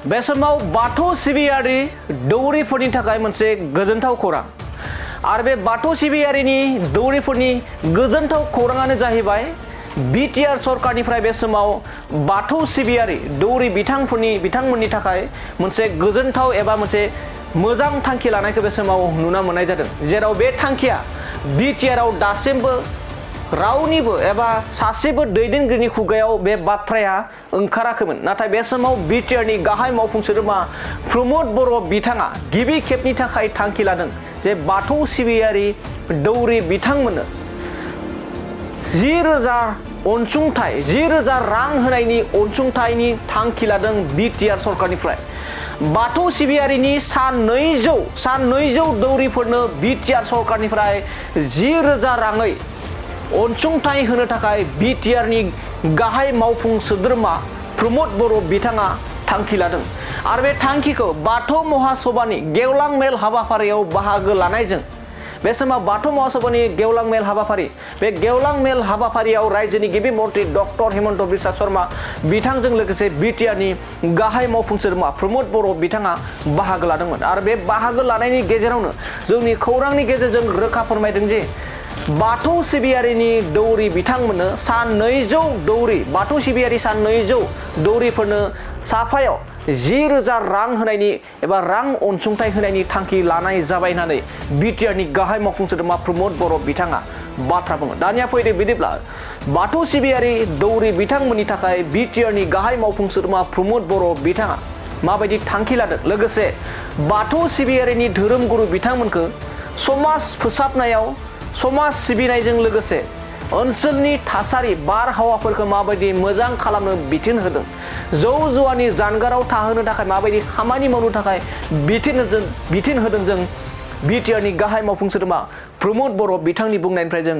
बे समाव बाथौ सिबियारि दौरिफोरनि थाखाय मोनसे गोजोनथाव खौरां आरो बे बाथौ सिबियारिनि दौरिफोरनि गोजोनथाव खौराङानो जाहैबाय बिटिआर सरकारनिफ्राय बे समाव बाथौ सिबियारि दौरि बिथांमोननि थाखाय मोनसे गोजोनथाव एबा मोनसे मोजां थांखि लानायखौ बे समाव नुनो मोननाय जादों, जेराव बे थांखिया बिटिआरआव दासिमबो रावनिबो एबा सासेबो दैदेनगिरिनि खुगायाव बे बाथ्राया ओंखाराखैमोन। नाथाय बे समाव बिटिआरनि गाहाय मावफुं सोद्रोमा प्रमद बर' बिथाङा गिबि खेबनि थाखाय थांखि लादों जे बाथौ सिबियारि दौरि बिथांमोननो 10,000 अनसुंथाइ 10,000 रां होनायनि अनसुंथाइनि थांखि लादों बिटिआर सरकारनिफ्राय। बाथौ सिबियारिनि सा 200 दौरिफोरनो बिटिआर सरकारनिफ्राय 10,000 राङै अनसुंथाइ होनो थाखाय बिटिआरनि गाहाय मावफुं सोद्रोमा प्रमद बर' बिथाङा थांखि लादों आरो बे थांखिखौ बाथौ महासभानि गेवलां मेल हाबाफारियाव बाहागो लानायजों बे समाव बाथौ महासभानि गेवलां मेल हाबाफारि बे गेवलां मेल हाबाफारियाव रायजोनि गिबि मन्त्रि डक्टर हिमन्त बिश्व शर्मा बिथांजों लोगोसे बिटिआरनि गाहाय मावफुं सोद्रोमा प्रमद बर' बिथाङा बाहागो लादोंमोन आरो बे बाहागो लानायनि गेजेरावनो जोंनि खौरांनि गेजेरजों रोखा फोरमायदों जे बाथौ सिबियारिनि दौरि बिथांमोननो सा 200 दौरि बाथौ सिबियारि सा 200 दौरिफोरनो साफायाव 10,000 रां होनायनि एबा रां अनसुंथाइ होनायनि थांखि लानाय जाबाय होननानै बिटिआरनि गाहाय मावफुं सोद्रोमा प्रमद बर' बिथाङा बाथ्रा बुङो। दानिया फैदो बिदिब्ला बाथौ सिबियारि दौरि बिथांमोननि थाखाय बिटिआरनि गाहाय मावफुं सोद्रोमा प्रमद बर' बिथाङा माबायदि थांखि लादों, लोगोसे बाथौ सिबियारिनि धोरोमगुरु बिथांमोनखौ समाज फोसाबनायाव समाज सिबिनायजों लोगोसे ओनसोलनि थासारि बारहावाफोरखौ माबायदि मोजां खालामनो बिथोन होदों, जौ जुवानि जानगाराव थाहोनो थाखाय माबायदि खामानि मावनो थाखाय बिथोन होदों जों बिटिआरनि गाहाय मावफुं सोद्रोमा प्रमद बर' बिथांनि बुंनायनिफ्राय जों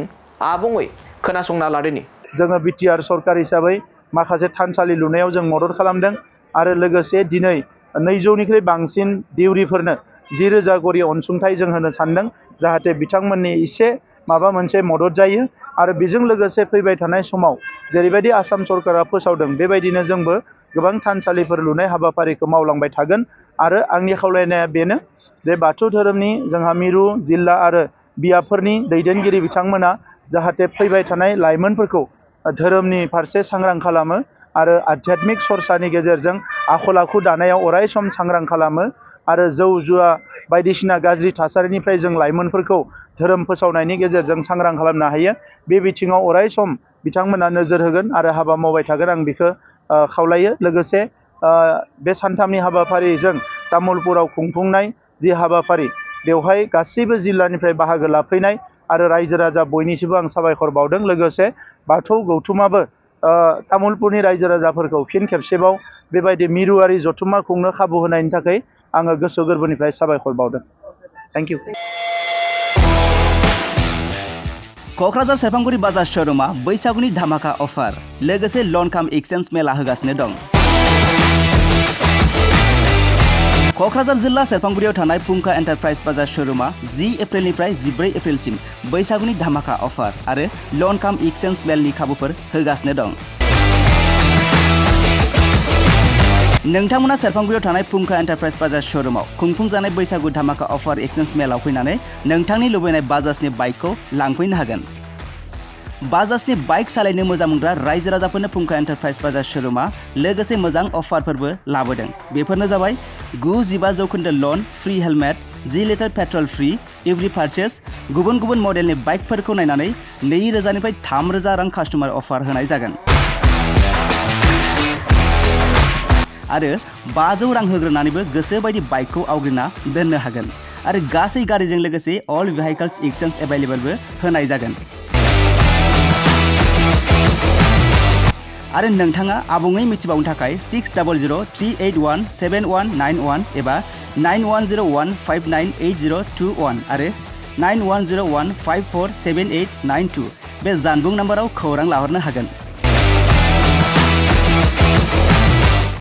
आबुङै खोनासंना लादोनि। जोङो बिटिआर सरकार हिसाबै माखासे थानसालि लुनायाव जों मदद खालामदों आरो लोगोसे दिनै 200निख्रुइ बांसिन देउरिफोरनो 10,000 गरि अनसुंथाइ जों होनो सानदों, जाहाथे बिथांमोननि एसे माबा मोनसे मदद जायो आरो बेजों लोगोसे फैबाय थानाय समाव जेरैबायदि आसाम सरकारा फोसावदों बेबायदिनो जोंबो गोबां थानसालिफोर लुनाय हाबाफारिखौ मावलांबाय थागोन आरो आंनि खावलायनाया बेनो जे बाथौ धोरोमनि जोंहा मिरु जिल्ला आरो बियाबफोरनि दैदेनगिरि बिथांमोना जाहाथे फैबाय थानाय लाइमोनफोरखौ धोरोमनि फारसे सांग्रां खालामो आरो आध्यात्मिक सरसानि गेजेरजों आखल आखु दानायाव अराय सम सांग्रां खालामो आरो जौ जुवा बायदिसिना गाज्रि थासारिनिफ्राय जों लाइमोनफोरखौ धोरोम फोसावनायनि गेजेरजों सांग्रां खालामनो हायो, बे बिथिङाव अराय सम बिथांमोना नोजोर होगोन आरो हाबा मावबाय थागोन, आं बेखौ खावलायो। लोगोसे बे सानथामनि हाबाफारिजों तामुलपुराव खुंफुंनाय जि हाबाफारि बेवहाय गासैबो जिल्लानिफ्राय बाहागो लाफैनाय आरो रायजो राजा बयनिसिमबो आं साबायखर बावदों। लोगोसे बाथौ गौथुमाबो तामुलपुरनि रायजो राजाफोरखौ फिन खेबसेबाव बेबायदि मिरुआरि जथुम्मा खुंनो खाबु होनायनि थाखाय आङो गोसो गोरबोनिफ्राय साबायखर बावदों। Thank you. क'क्राझार सेरफांगुरि बाजार श'रुमा बैसागुनि धामाका अफार लोगोसे लन काम एक्सचेन्ज मेला होगासिनो दं। क'क्राझार जिल्ला सेरफांगुरियाव थानाय फुंखा एन्टारप्राइज बाजार श'रुमा 10 एप्रिलनिफ्राय 14 एप्रिलसिम बैसागुनि धामाका अफार आरो लन काम एक्सचेन्ज मेलनि खाबुफोर होगासिनो दं। नोंथांमोना सेरफांगुरियाव थानाय फुंखा एन्टारप्राइज बाजार श'रुमाव खुंफुंजानाय बैसागु धामाका अफार एक्सचेन्ज मेलाव फैनानै नोंथांनि लुबैनाय बाजाजनि बाइकखौ लांफैनो हागोन। बाजाजनि बाइक सालायनो मोजां मोनग्रा रायजो राजाफोरनो फुंखा एन्टारप्राइज बाजार श'रुमा लोगोसे मोजां अफारफोरबो लाबोदों। बेफोरनो जाबाय 9-15% loan, free helmet, 10 litre petrol free, every purchase, गुबुन गुबुन मडेलनि बाइकफोरखौ नायनानै 2,000 निफ्राय 3,000 रां कास्टमार अफार होनाय जागोन। आरो 500 रां होग्रोनानैबो गोसो बायदि बाइकखौ आवग्रिना दोननो हागोन आरो गासै गारिजों लोगोसे अल भेहिकल्स एक्सचेन्ज एभेलेबलबो होनाय जागोन। आरो नोंथाङा आबुङै मिथिबावनो थाखाय 6003817191 एबा 9101598021 आरो 9101547892 बे जानबुं नाम्बाराव खौरां लाहरनो हागोन।